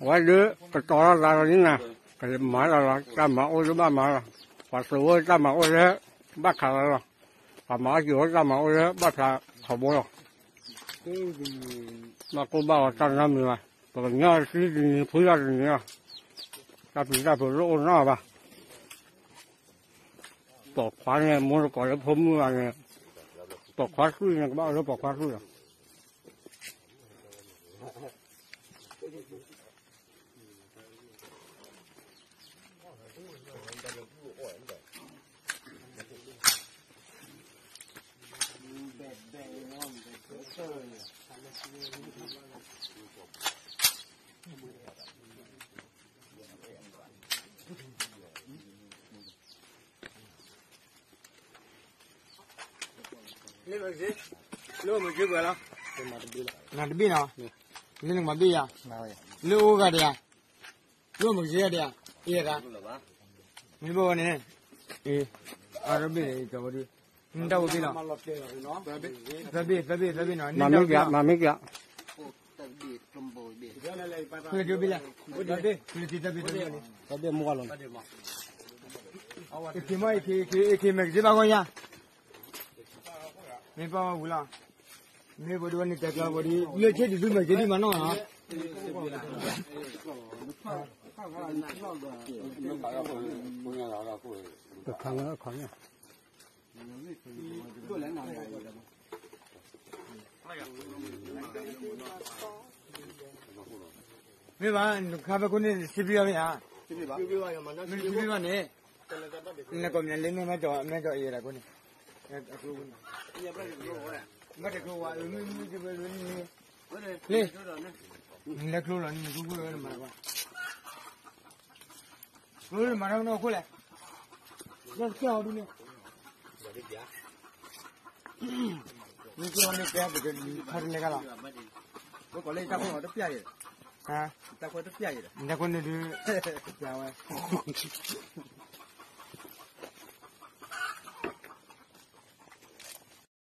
ဝဲဒုး ကတီၤလီၤသးလီၤန့ၣ်နၤ, ကမၤလီၤလီၤ တၢ်မၤအိၣ်လၢဘၣ်မၤလီၤ, ပှၤသုးဝဲတၢ်မၤအိၣ်လၢ ဘၣ်ခးလီၤလီၤ, ပှၤမၤအီၣ်က့ၤဝဲတၢ်မၤအိၣ်လၢ ဘၣ်ဖျါထီဘိလီၤ, ဘၣ်ကိၢ်ဘၣ်ဂီၤတၢ်နီတမံၤဘၣ်, ပကညီတစုတနံၤဖုယီၢ်တနံၤလီၤ, တၢ်ပျံၤတၢ်ဖုးတအိၣ်နီတဂၤဘၣ်, ပိာ်ခွါန့ၣ် မိၢ်တကိးလၢဖိမုၣ်ဘၣ်န့ၣ်, ပိာ်ခွါသွံၣ်န့ၣ် ကဘၣ်အိၣ်လၢပိာ်ခွါသွံၣ်လီၤ. လၢမ့ၢ်က့ၤပှဲၤလီၤ, နတဘ့ၣ်နီၤ, လၢနကမၤဘ့ၣ်ယၤ, လၢအိၣ်ဂၤဒံးဧါ, လၢမ့ၢ်က့ၤဂၤဒံးဧါ, အံၤဒၣ်, မ့ၢ်ဘၣ်ဝဲန့ၣ်, အံၤ, အရဘ့ၣ်န့ၣ် ကဝဲဒုး, နတၢ်အိၣ်ဘ့ၣ်လီၤ, သၢဘ့ၣ် သၢဘ့ၣ် သၢဘ့ၣ်နီၤ, မၤမ့ၢ်က့ၤ, မၤမ့ၢ်က့ၤ, ဖဲက့ၤဘ့ၣ်လဲၣ်, ဖဲက့ၤသၢဘ့ၣ် သၢဘ့ၣ်မ့ၢ်ဂ့ၤလီၤ, အက့ၤမ့ၢ်က့ၤ အက့ၤမ့ၢ်က့ၤဘၣ်ဂီၢ်ယၤ, မ့ၢ်ပၢ်ဝဲဝံၤလီၤ, မ့ၢ်ပှၤဒိဝဲန့ၣ် တဲကျီပှၤဒ် လၢဆ့ဒုးဒုးမ့ၢ်က့ၤဒ်မၤနီၢ်နီၤ, မ့ၢ်ဘၣ် နခါဖဲခိၣ်န့ၣ် စံးဘံၣ်အီၤမ့ၢ်ဧါ, မ့ၢ်စံးဘံၣ်ဘၣ်န့ၣ်, နကီၢ်မ့ၢ်လၢန့ၣ် မ့ၢ်ကီၢ်အံၤဒၣ်ကိၣ်န့ၣ်, ဘၣ်တကျိၤဝဲ မ့ၢ်တကျိၤဝဲ လၢကျိလီၤန့ၣ် နကူကူဝဲမၤဘၣ် ကျိလၢမၤထီၣ်နီၢ်ခိၣ်လဲၣ်, လၢကၠီဒုန့ၣ်, မ့ၢ်ကၠီန့ၣ်ကဲပကခါတလဲကလီၤ, တၢ်ခိၣ်တပျၢ်ယဲ, တၢ်ခိၣ်န့ၣ်ဒုး, ပျၢ်ဝဲ,